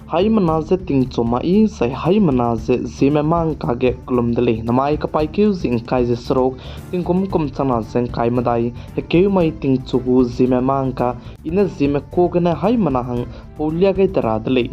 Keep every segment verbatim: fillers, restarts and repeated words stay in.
Haimena ze tingchu mai zai haimena ze Zeme mangka ge kelum de lei. Namai kapaîkeu zi ngkai ze seruk, tingkum kum changna ze ngkai medai, hekeu mai tingchu gu Zeme mangka, i ne Zeme ka gene haimena hang paulia gai de ra de lei.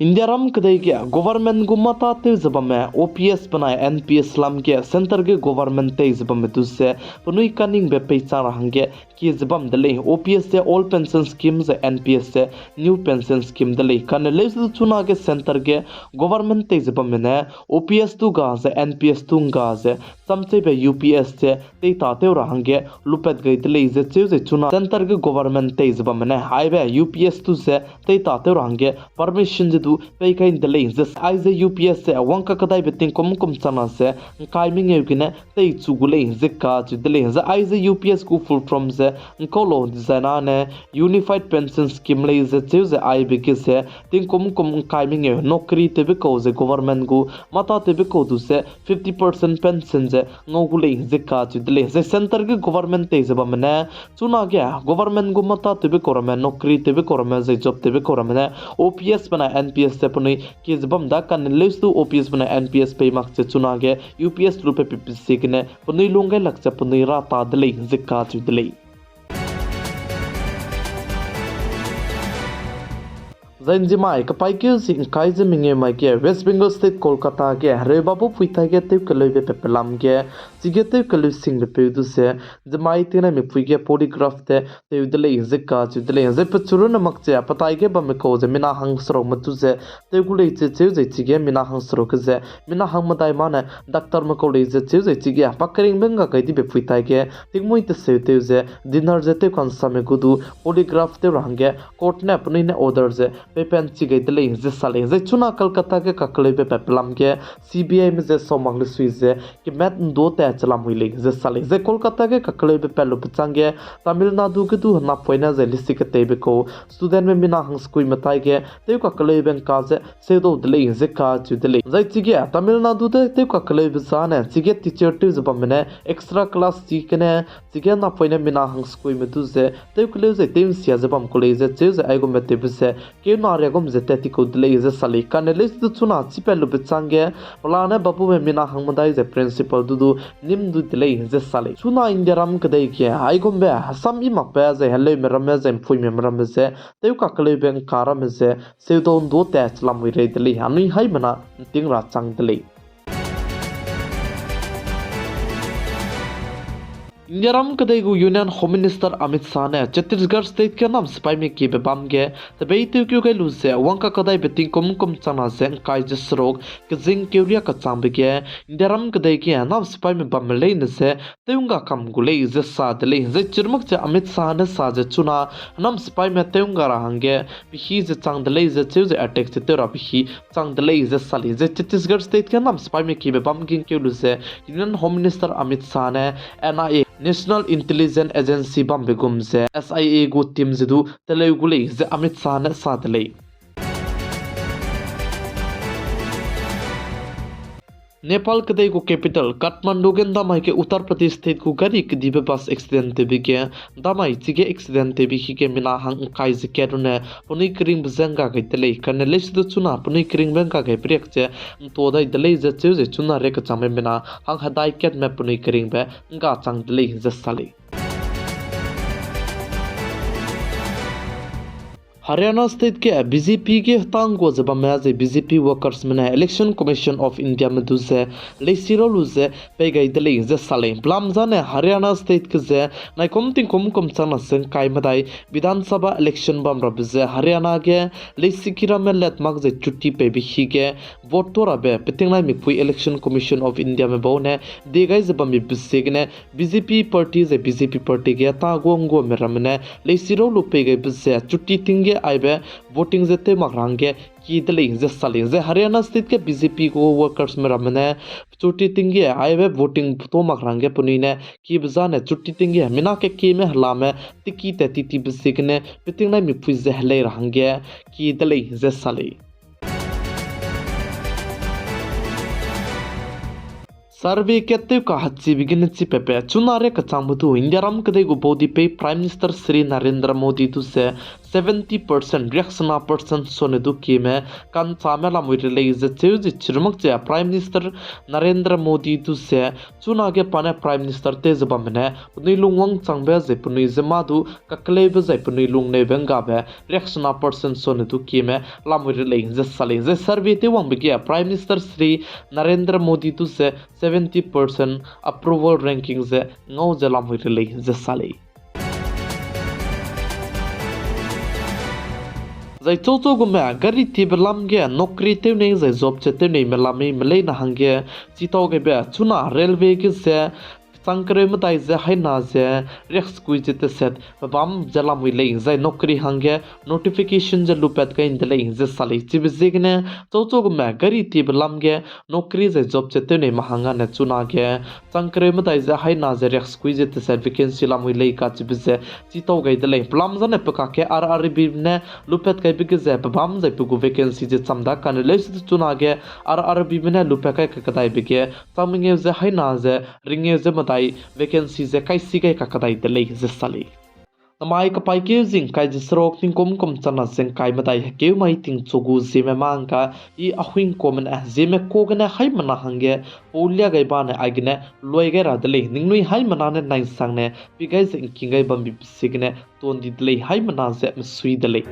Indiaram kedei ge government gu mâ tâtew ze bamme O P S benai N P S lam ge centre ge government tei ze bamme du ze penui kaningbe peichang ra hangge kie ze bam de lei. O P S ze old pension scheme zai N P S ze new pension scheme de lei. Kane leuse du chunage centre ge government tei ze bamme ne O P S du ga zai N P S du ngga ze chamcheibe U P S ze tei tâtew ra hangge lupat gai de lei ze cheu ze chuna centre ge government tei ze bamme ne aibe U P S du ze tei tâtew ra hangge permission ze du pei kai de lei ze aize U P S ze wangkakedaibe tingkum kum changna ze ngkai mengeu gene teichu gu lei ze kacheu de lei. Zai aize U P S gu full form ze ngkau lau dezaine Unified Pension Scheme lei ze cheu ze aibe ge ze tingkum kum ngkai mengeu naukri tewbe kau ze government gu mâ tâtewbe kau du ze fifty percent pension ze ngau gu lei ze kacheu de lei. Zai centre ge government tei ze bamme ne chunage government gu mâ tâtewbe kau ramme, naukri tewbe kau ramme, zai job tewbe kau ramme ne O P S benai N P S ze penui kie ze bam da kane leuse du O P S benai N P S pei mak ze chunage U P S lupe pe pe ziegene penui lung gai lak ze penui râ ta de lei ze kacheu de lei. Zai nzimai kapaîkeu zi ngkai ze mengeu mai ge West Bengal State Kolkata ge hereu babu pui tai ge tewkeleube pe pelam ge chige tewkeleu singbe peu du ze nzimai tingnai mipui ge polygraph te tew de lei ze kacheu de lei. Zai pechu runne mak ze petai ge bamme kau ze mina hangserukme du ze tew gu lei ze cheu zai chige mina hangseruk ge ze mina hang medai mane doctorme kau lei ze cheu zai chige pa keringbe ngga gai dibe pui tai ge tingmuî teseu tew ze dinner ze tew kansame gu du polygraph tew ra hangge court ne penui ne order ze peipen chi gai de lei ze sa lei. Zai chuna Kolkata ge kakeleube pe pelam ge C B I me ze sau mak le sui ze kemat ndo tat chelam hui lei ze sa lei. Zai Kolkata ge kakeleube pat lu pechang ge Tamil Nadu ge du napoine zai lesi keteibe kau studentme mina hangsekuime tai ge tew kakeleube ngka ze seudau de lei ze kacheu de lei. Zai chige Tamil Nadu de tew kakeleube zane chige teacher tew ze bamme ne extra class chi gene chige napoine mina hangsekuime du ze tewkeleu zai tew nsia ze bam ku lei ze cheu ze aigumbe tewbe ze keuna riagum ze tat ti kau de lei ze sa lei. Kane leuse du chuna chipau lube chang ge pelane babume mina hang medai ze principal du du nim du de lei ze sa lei. Chuna Indiaram kedei ge aigumbe hesam i makbe zai heleume ramme zai mpuime ramme ze tew kakeleube ngka ramme ze seudau ndo tat chelam hui rei de lei, anui haimena nting ra chang de lei. Indiaram kedei gu Union Home Minister Amit Shah ne Chhattisgarh State ge nam sipaime kiebe bam ge tebeitewkeu gai lu ze wangkakedaibe tingkum kum changna ze ngkai ze seruk kezing keuria kachangbe ge Indiaram kedei ge nam sipaime bamme leine ze tewngga kam gu lei ze sa de lei. Zai chirmak ze Amit Shah ne sa ze chuna nam sipaime tewngga ra hangge pehî ze chang de lei ze cheu ze attack ze tew rabe hi chang de lei ze sa lei. Zai Chhattisgarh State ge nam sipaime kiebe bam gingkeu lu ze Union Home Minister Amit Shah ne N I A, National Intelligence Agency bambe gum ze S I A gu team ze du teleu gu lei ze Amit Shah ne sa de lei. Nepal kedei gu capital Kathmandu ge ndamai ge Uttar Pradesh State gu gari kedibe bus accident tewbe ge ndamai chige accident tewbe hi ge mina hang ngkai ze kat rune penui keringbe ze ngga gai de lei. Kane leuse du chuna penui keringbe ngga gai periak ze nto dai de lei ze cheu ze chuna re kachangbe mina hang hedai katme penui keringbe ngga chang de lei ze sa lei. Haryana State ge B J P ge hetang gua ze bamme zai B J P workersme ne Election Commission of Indiame du ze leisi rau lu ze pei gai de lei ze sa lei. Pelam zane Haryana State ge ze naikum tingkum kum changna ze ngkai medai Bidhan Sabha election bam rabe ze Haryana ge leisiki ramme let mak ze chutti peibe hi ge vote tuâ rabe petingnai mipui Election Commission of Indiame bau ne die gai ze bambe ziegene B J P party zai B J P party ge ta guangguame ramme ne leisi rau lu pei gaibe ze chutti ting ge aibe voting ze tew mak ra hangge ki de lei ze sa lei. Zai Haryana State ge B J P gu workersme ramme ne chutti ting ge aibe voting tuâ mak ra hangge penui ne kibe zane chutti ting ge mina kekieme helame tiki tat ti tibe ziegene petingnai mipui ze helei ra hangge ki de lei ze sa lei. Survey kat tew kahachibe gene chipepe chuna ria kechangbe du Indiaram kedei gu baudipeu Prime Minister Shri Narendra Modi du ze seventy percent, riaksena percent sone du kieme ka'nchame lamui re lei ze cheu ze chirumak ze Prime Minister Narendra Modi du ze chunage pa ne Prime Minister tew ze bamme ne penui lungwangchangbe zai penui ze mâ du kakeleube zai penui lungneube nggabe riaksena percent sone du kieme lamui re lei ze sa lei. Zai survey tew wangbe ge Prime Minister Shri Narendra Modi du ze seventy percent approval ranking ze ngau ze lamui re lei ze sa lei. Zai chauchau gume gari tiebe lam ge nokri tew nei zai job che tew neime lamei me leine hangge chitau gaibe chuna railway ge ze chang kereu medai ze haina ze riaksekui ze teset pebâm ze lamui lei zai nokri hangge notification ze lupat gai de lei ze sa lei. Chibe ziegene chauchau gume gari tiebe lam ge nokri zai job che tew neime hangge ne chunage chang kereu medai ze haina ze riaksekui ze teset vacancy lamui lei kachibe ze chitau gai de lei. Pelam zane pe kakge R R B ne lupat gaibe ge ze pebâm zai pe gu vacancy ze cham da kane leuse chunage R R B ne lupat kai kakedaibe ge chang mengeu ze haina ze ringeu ze medai vacancy ze kaisi gai kakedai de lei ze sa lei. Namai kapaîkeu zingkai ze seruk tingkum kum chana zengkai medai hekeu mai tingchu gu Zeme mangka i Ahuingkuame ne Zeme ka gene haimena hangge paulia gai bane aigene luai gai ra de lei. Ningnui haimena ne naisangne pi gai ze ngking gai bambibe ziegene tuan di de lei, haimena ze mesui de lei.